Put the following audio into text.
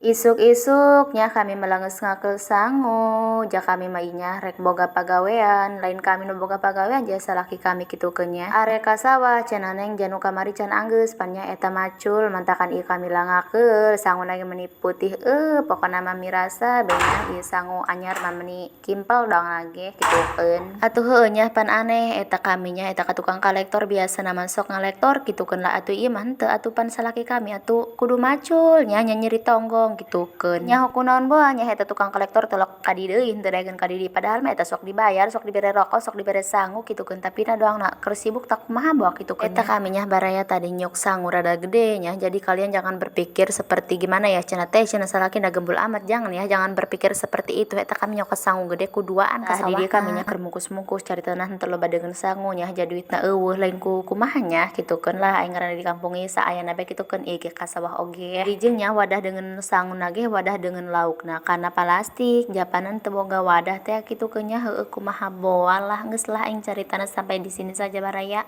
Isuk-isuk nya kami melangeus ngakeul sangu, ja kami mah nya rek boga pagawean, lain kami nu boga pagawean, ja salaki kami kitukeun nya. Arek ka sawah cenah, "Neng, ja nu kamari can anggeus pan nya eta macul," mantakan ieu kami langakeul sanguna ge meuni putih, pokona mah mirasa be nya ieu sangu anyar mah meuni kimpel doang ge kitukeun. Atuh heueuh nya, pan aneh eta kami nya, eta ka tukang kalektor biasana mah sok ngalektor kitukeun lah, atuh ieu mah henteu atuh. Pan salaki kami atuh kudu macul nya, nyanyeri tonggong kitukeun. Nyaho kunaon boa nya, eta tukang kolektor teu ka dieu deui, henteu daekeun ka dieu, padahal mah eta sok dibayar, sok dibere rokok, sok dibere sangu kitukeun, tapi na doangna keur sibuk tah kumaha boa kitukeun. Eta kami nya, baraya, tadi nyuk sangu rada gede nya. Jadi kalian jangan berpikir seperti gimana ya cenah teh, cenah salaki da gembul amat. Jangan ya, jangan berpikir seperti itu. Eta kami nyok sangu gede ku duaan ka sawah. Di dieu kami nya keur mungkus-mungkus, caritana henteu loba deungeun sangu nya, ja duitna euweuh, lain ku kumaha nya kitukeun lah. Aing ngaranna di kampung ieu saayana bae kitukeun, ieu ge ka sawah oge. Dijieun nya wadah deungeun sanguna ge, wadah deungeun laukna kana palastik, japanan teu boga wadah teh kitukeun nya. Heueuh, kumaha boa lah, geus lah, aing caritana sampai di sini saja, baraya.